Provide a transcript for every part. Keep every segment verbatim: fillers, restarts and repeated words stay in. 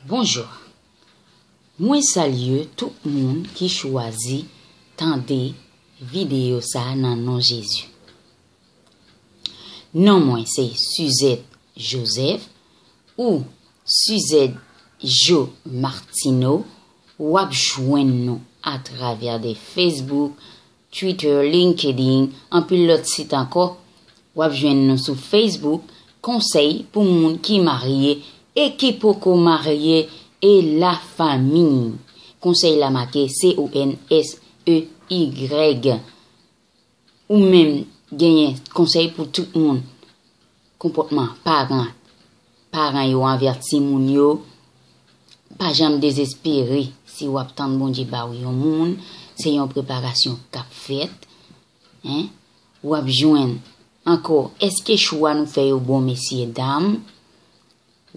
Bonjou. Mwen salye tout moun ki chwazi tande videyo sa a nan non Jezi. Non mwen se Suzette Joseph ou Suzette Jo Martineau. W ap jwenn nou atravè de Facebook, Twitter, LinkedIn, anpil lòt sit ankò. W ap jwenn nou sou Facebook, Konsèy pou moun ki marye e ki poko marye e lafanmi. Konsèy la make C O N S E Y. Ou menm genyen konsèy pou tout moun. Konpòtman paran, paran yo anvè timoun yo. Pa janm dezespere si w ap tann Bondye ba w yon moun, se yon preparasyon k ap fèt. Hein? W ap jwenn ankò, èske chwa nou fè yo bon, mesye dam?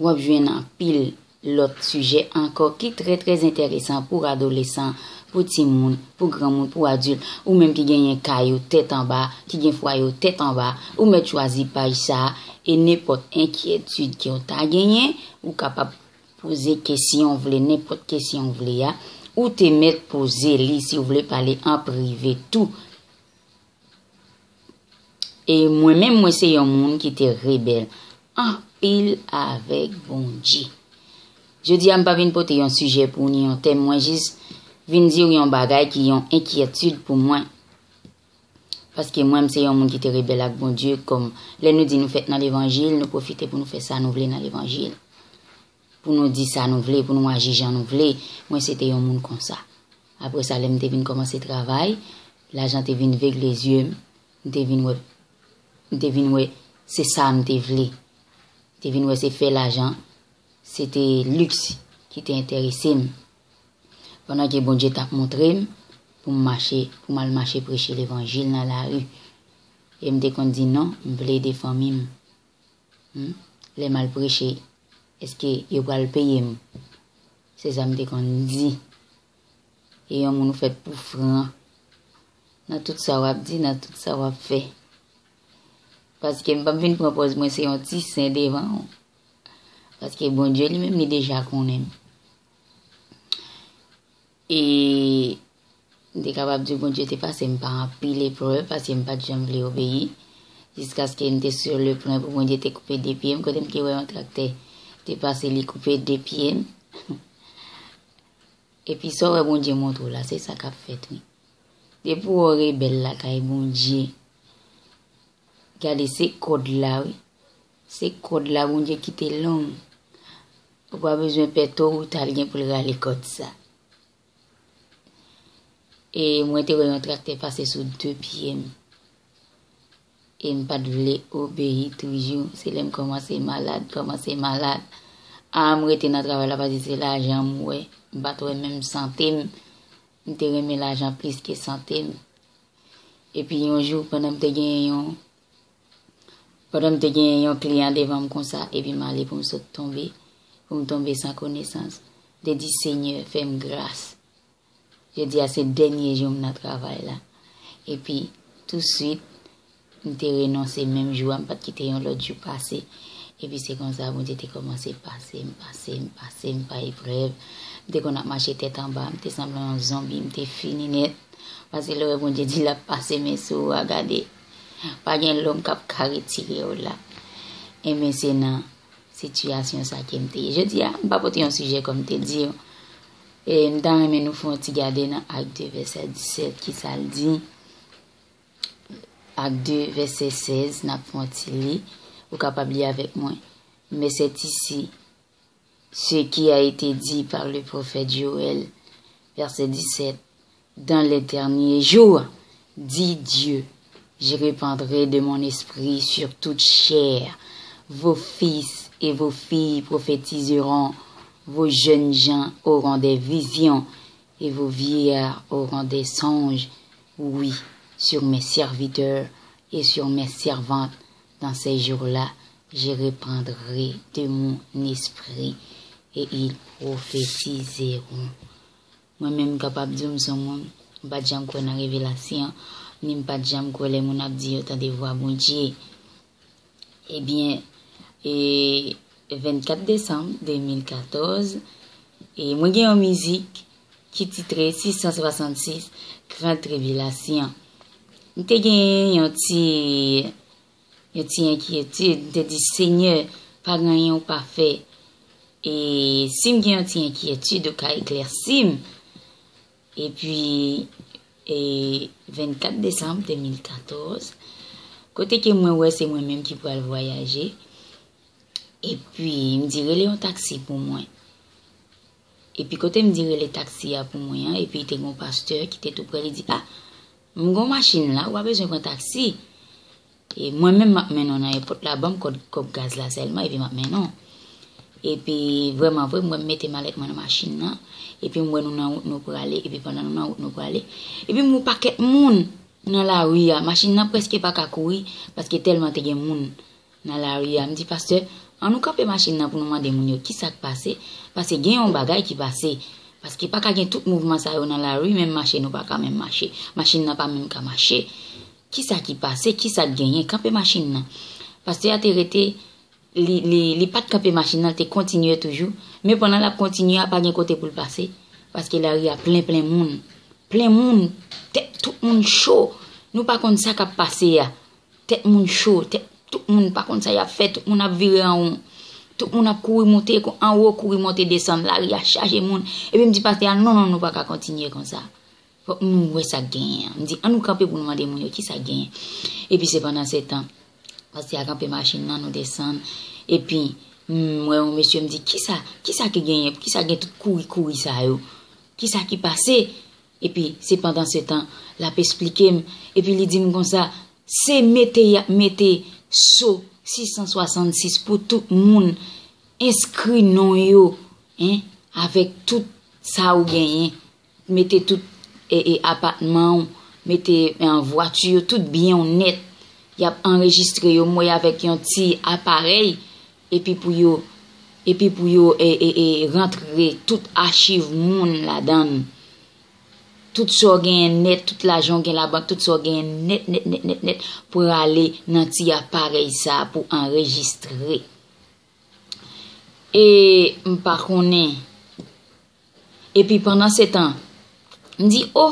W ap jwenn anpil lòt sijè ankò ki trè, trè enteresan pou adolesan, pou timoun, pou granmoun, pou adilt, ou menm ki genyen kay ou tèt anba, ki gen fwaye ou tèt anba, ou mèt chwazi paj sa a, e nenpòt enkyetid ke w ta genyen, ou kapab poze kesyon w vle, nenpòt kesyon w vle a, ou te mèt poze li si w vle pale an prive tou. E mwen menm, mwen se yon moun ki te rebèl anpil avèk Bondye. Jodi a, m pa vin pote yon sijè pou w ni yon tèm, mwen jis vin di w yon bagay ki yon enkyetid pou mwen. Paske mwen, m se yon moun ki te rebèl ak Bondye, kòm lè nou di nou fèt nan levanjil, nou pwofite pou nou fè sa nou vle nan levanjil. Pou nou di sa nou vle, pou nou aji jan nou vle. Mwen se te yon moun konsa. Apre sa, lè m te vin kòmanse travay, lajan te vin vegle zye m, m te vin wè, m te vin wè se sa m te vle. M te vin wè se fè lajan, se te liks ki te enterese m. Pandan ke Bondye t ap montre m pou m mache, pou m al mache preche levanjil nan lari. E m te konn di non, m vle ede fanmi m. Hmm? Lè m al preche, èske yo pral peye m? Se sa m te konn di. E yon moun ou fèt pou fran. Nan tout sa w ap di, nan tout sa w ap fè. Paske m p ap vin pran pòz mwen se yon ti sen devan w. Paske Bondye li menm li deja konnen m. E m te kapab di Bondye te pase m pa anpil eprèv paske m pa t janm vle obeyi. Jiskaske m te sur le point pou Bondye te koupe de pye m, kote m te wè yon traktè te pase li koupe de pye m. Epi sa w wè Bondye montre w la, se sa k ap fèt wi. Depi w rebèl lakay Bondye, gade se kòd la wi. Se kòd la Bondye kite long. Ou pa bezwen pè to ou t al gen pou l rale kòd sa. E mwen te wè yon traktè pase sou de pye m. E m pa t vle obeyi toujou. Se lè m kòmanse malad, kòmanse malad. A, m rete nan travay la paske se lajan m wè. M pa t wè menm sante m. M te renmen lajan plis ke sante m. Epi yon jou, pandan m te genyen yon, pandan m te genyen yon kliyan devan m konsa, epi m ale pou m sot tonbe, pou m tonbe san konesans. M te di, Senyè, fè m gras. Jodi a se dènye jou m nan travay la. Epi, touswit, m te renonse menm jou a, m pa t kite yon lòt jou pase. Epi se konsa Bondye te kòmanse pase m, pase m, pase m pa eprèv. M te konn ap mache tèt anba, m te sanble yon zonbi, m te fini nèt. Paske lè w wè Bondye di l ap pase men sou ou a, gade, pa gen lòm k ap ka retire w la. Enben, se nan sitiyasyon sa ke m te ye. Jodi a, m pa pote yon sijè kòm m te di w. E m ta renmen nou fè yon ti gade nan Ak de vèsè disèt, ki sa l di. Ak de vèsè sèz, n ap fè yon ti li. Ou kapab li avèk mwen. Mais c'est ici ce qui a été dit par le prophète Joël, verset dix-sept. Dans les derniers jours, dit Dieu, je répandrai de mon esprit sur toute chair. Vos fils et vos filles prophétiseront, vos jeunes gens auront des visions et vos vieillards auront des songes. Oui, sur mes serviteurs et sur mes servantes, dans ces jours-là, je répandrai de mon esprit et ils prophétiseront. Mwen menm, m kapab di w m se yon moun, m pa t janm kwè nan revelasyon, ni m pa t janm kwè lè moun ap di yo tande vwa Bondye. Ebyen, e, vennkat desanm de mil katòz, e mwen gen yon mizik ki titre sis san swasannsis, Gran Tribilasyon. M te gen yon ti, yon ti enkyetid, m te di, Senyè, pa gen anyen ou pa fè. E si m gen yon ti enkyetid, ou ka eklèsi m. Epi, e, vennkat desanm de mil katòz, kote ke mwen wè se mwen menm ki pral vwayaje. Epi, m di, rele yon taksi pou mwen. Epi, kote m di rele taksi a pou mwen an, epi te gen yon pastè ki te tou prè, li di, a, m gen yon machin la, ou pa bezwen pran taksi. E mwen menm m ap mennen w nan èpòt la, ban m kòb, kòb gaz la sèlman, epi m ap mennen w. Epi, vrèman vre, m wè m mete malèt mwen nan machin nan, epi m wè nou nan wout nou prale, epi pandan nou nan wout nou prale, epi m wè yon pakèt moun nan lari a, machin nan prèske pa ka kouri, paske tèlman te gen moun nan lari a. M di, pastè, an nou kanpe machin nan pou nou mande moun yo kisa k pase, paske gen yon bagay ki pase. Paske pa ka gen tout mouvman sa yo nan lari, menm mache nou pa ka menm mache. Machin nan pa menm ka mache. Kisa ki pase? Kisa k genyen? Kanpe machin nan. Pastè a te rete, li, li, li pa t kanpe machin nan, li te kontinye toujou. Men pandan l ap kontinye a, pa gen kote pou l pase. Paske lari a plen, plen moun. Plen moun. Tèt tout moun cho. Nou pa konn sa k ap pase a. Tèt moun cho, tèt tout moun pa konn sa y ap fè, tout moun ap vire an won. Tout moun ap kouri monte, ko-, anwo, kouri monte desann, lari a chaje moun. Epi m di pastè a, non, non, nou pa ka kontinye konsa. Fòk nou wè sa k genyen an. M di, an nou kanpe pou nou mande moun yo ki sa k genyen. Epi se pandan se tan, pastè a kanpe machin nan, nou desann. Epi, m wè yon mesye, m di, ki sa, ki sa ki genyen? Ki sa gen tout kouri, kouri sa yo? Ki sa ki pase? Epi, se pandan se tan, l ap esplike m. Epi, li di m konsa, se mete y ap mete so sis san swasannsis pou tout moun enskri non yo, en, avèk tout sa ou genyen. Mete tout, e, e, apatman w, mete, e, vwati yo, tout byen w nèt. Y ap anrejistre yo, m wè avèk yon ti aparèy, epi pou yo, epi pou yo, e, e, e, rantre tout achiv moun ladan l. Tout sa w genyen nèt, tout lajan w gen labank, tout sa w genyen nèt, nèt, nèt, nèt, nèt, pou ale nan ti aparèy sa a pou anrejistre. E m pa konnen. Epi pandan se tan, m di, o,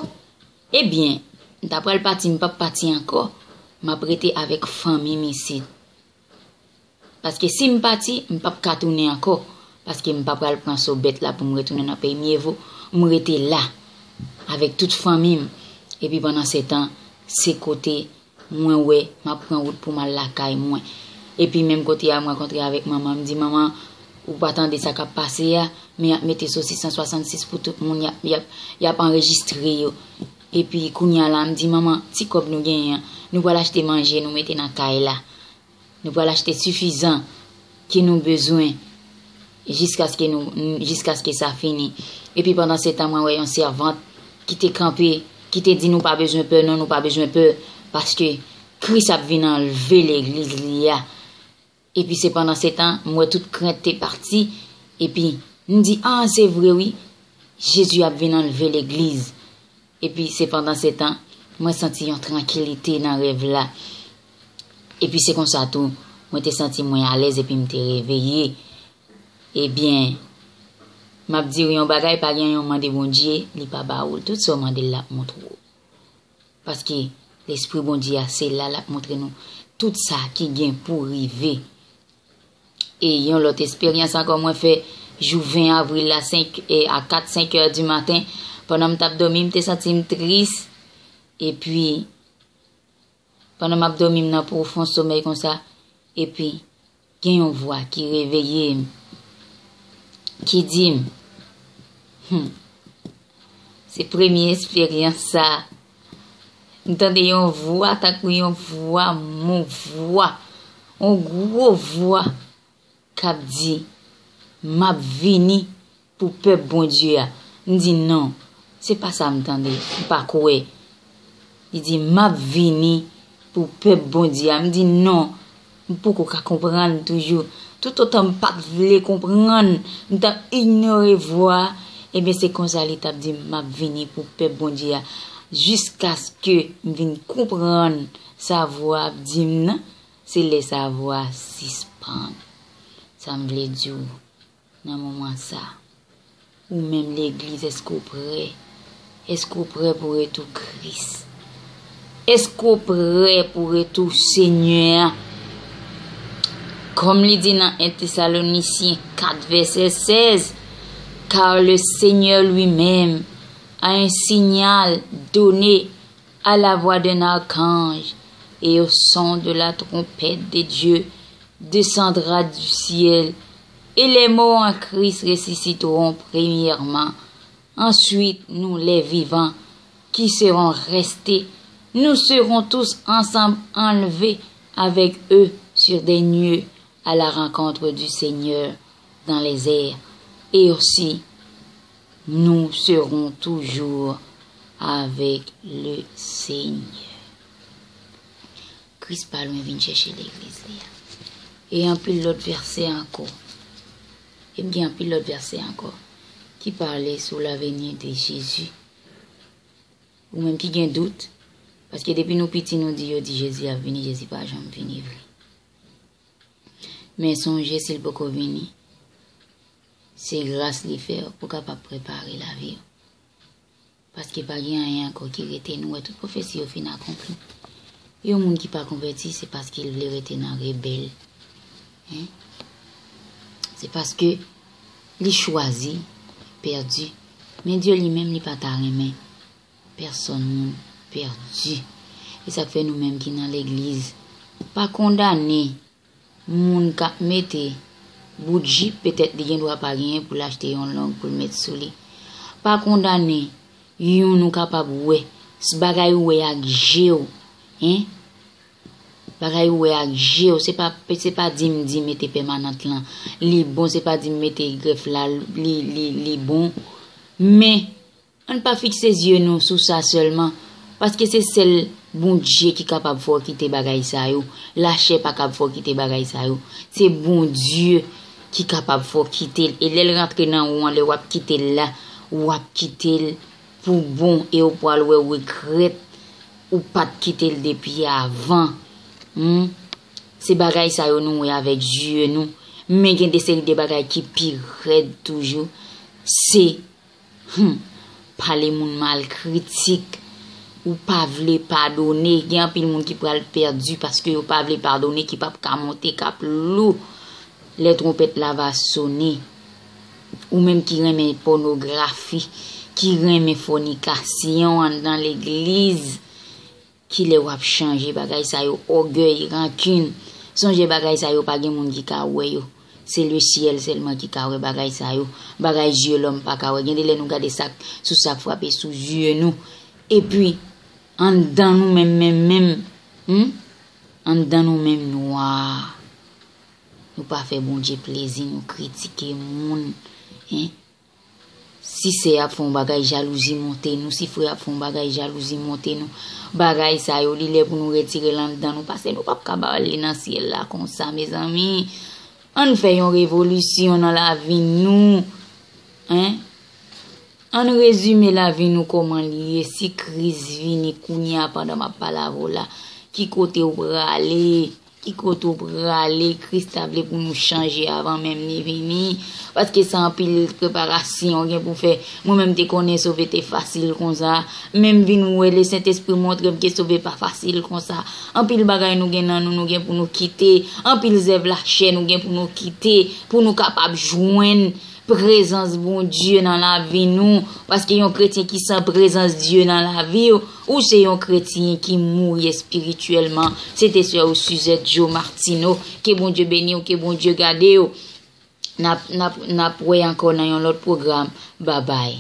ebyen, m ta pral pati, m p ap pati ankò. M ap rete avèk fanmi m isit. Paske si m pati, m p ap ka tounen ankò. Paske m pa pral pran so bèt la pou m retounen nan peyi m ye vo. M rete la, avèk tout fanmi m. Epi pandan se tan, se kote mwen wè m ap pran wout pou m al lakay mwen. Epi menm kote a, m rankontre avèk manman, m di, manman, ou pa tande sa k ap pase a, men y ap mete so sis san swasannsis pou tout moun, y ap, y ap, y ap anrejistre yo. Epi kounye a la, m di, manman, ti kòb nou genyen an, nou pral achte manje, nou mete nan kay la. Nou pral achte sifizan ke nou bezwen jiskaske nou, jiskaske sa fini. Epi pandan se tan, mwen wè yon sèvant ki te kanpe, ki te di, nou pa bezwen pè, non, nou pa bezwen pè, paske Kris ap vin anlve legliz li a. Epi se pandan se tan, m wè tout krent te pati, epi m di, a, se vre wi, Jezi ap vin anlve legliz. Epi se pandan se tan, mwen santi yon trankilite nan rèv la. Epi se konsa tou, mwen te santi mwen alèz epi m te reveye. Ebyen, m ap di w yon bagay, pa gen yon mande Bondye, li pa ba ou l. Tout sa w mande l, l ap montre w. Paske Lespri Bondye a, se la l ap montre nou tout sa ki gen pou rive. E yon lòt esperyans ankò mwen fè, jou ven avril la, senk, e, a kat, senk è di maten, pandan m t ap dòmi, m te santi m tris. Epi, pandan m ap dòmi, m nan pwofon somèy konsa. Epi, gen yon vwa ki reveye m, ki di m, hmm, se premye esperyans sa. M tande yon vwa, tankou yon vwa, yon vwa, yon gwo vwa k ap di, m ap vini pou pèp Bondye a. M di, non, se pa sa m tande, m pa kwè. Li di, m ap vini pou pèp Bondye a. M di, non, m poko ka konprann toujou. Toutotan m pa t vle konprann, m t ap inyore vwa a, ebyen se konsa li t ap di m, m ap vini pou pèp Bondye a. Jiskaske m vin konprann sa vwa a ap di m nan, se lè sa a vwa a sispann. Sa m vle di w nan moman sa. Ou menm legliz, èske w prè? Èske w prè pou retou Kris? Èske w prè pou retou Senyè a? Kòm li di nan en Tesalonisyen kat vèsè sèz, car le Seigneur lui-même a un signal donné à la voix d'un archange et au son de la trompette de Dieu descendra du ciel, et les morts en Christ ressusciteront premièrement. Ensuite, nous, les vivants, qui serons restés, nous serons tous ensemble enlevés avec eux sur des nuées à la rencontre du Seigneur dans les airs. Et aussi, nous serons toujours avec le Seigneur. Kris pa lwen vin chèche legliz li a. E anpil lòt vèsè ankò. E m gen anpil lòt vèsè ankò ki pale sou l'avenir de Jésus. Ou menm ki gen dout, paske depi nou piti nou di yo di Jezi ap vini, Jezi pa janm vini vre. Men sonje, si l poko vini, se gras li fè w pou w kapab prepare lavi w. Paske pa gen anyen ankò ki rete. Nou wè tout pwofesi yo fin akonpli. Yon moun ki pa konvèti, se paske l vle rete nan rebèl. Hein? Se paske li chwazi pèdi. Men Dye li menm, li pa ta renmen pèsòn moun pèdi. E sa k fè nou menm ki nan legliz, pa kondane moun k ap mete bout jip, petèt li gen dwa pa genyen pou l achte yon long pou l met sou li. Pa kondane youn ou kapab wè, s-, bagay ou wè ak je w, en? Bagay ou wè ak je w, se pa, se pa di m di mete pèmanant lan li bon, se pa di m mete grèf la li, li, li bon. Men, ann pa fikse zye nou sou sa sèlman, paske se sèl Bondye ki kapab fè w kite bagay sa yo. Lachè pa kab fè w kite bagay sa yo. Se Bondye ki kapab fè w kite l. E lè l rantre nan ou an, lè w ap kite l la, w ap kite l pou bon e w pral wè regrèt ou pa t kite l depi avan. Hmm? Se bagay sa yo nou wè avèk zye nou. Men gen de seri de bagay ki pi rèd toujou. Se Hmm. Pale moun mal, kritik, ou pa vle padone. Gen anpil moun ki pral pèdi paske yo pa vle padone, ki p ap ka monte, k ap lou lè twonpèt la va sone. Ou menm ki renmen pònografi, ki renmen fònikasyon anndan legliz, Kilè w ap chanje bagay sa yo? Ògèy, rankin. Sonje bagay sa yo pa gen moun ki ka wè yo. Se lesyèl sèlman ki ka wè bagay sa yo. Bagay zye lòm pa ka wè. Gen de lè nou gade sa k, sou sa k frape sou zye nou. Epi, anndan nou menm, menm, menm, hmm? Anndan nou menm nwa. Nou pa fè Bondye plezi, nou kritike moun, hein? Si sè ap fè yon bagay, jalouzi monte nou. Si frè ap fè yon bagay, jalouzi monte nou. Bagay sa yo, li lè pou nou retire l anndan nou, paske nou p ap ka ba l li nan syèl la konsa, mezanmi. Ann fè yon revolisyon nan lavi nou. Hein? Ann rezime lavi nou kòman li ye. Si Kris vini kounye a pandan m ap pale avè w la, ki kote w prale? Ki kote w prale? Kris ta vle pou nou chanje avan menm li vini. Paske se anpil preparasyon w gen pou fè. Mwen menm te konnen sove te fasil konsa. Men m vin wè Lesentespri montre m ke sove pa fasil konsa. Anpil bagay nou gen nan nou, nou gen pou nou kite. Anpil zèv lachè nou gen pou nou kite. Pou nou kapab jwenn prezans Bondye nan lavi nou, paske yon kretyen ki san prezans Dye nan lavi w, ou se yon kretyen ki mouri espirityèlman. Se te sè w Suzette Joe Martineau. Ke Bondye beni w, ke Bondye gade w. N ap, n ap, n ap wè ankò nan yon lòt pwogram. Babay.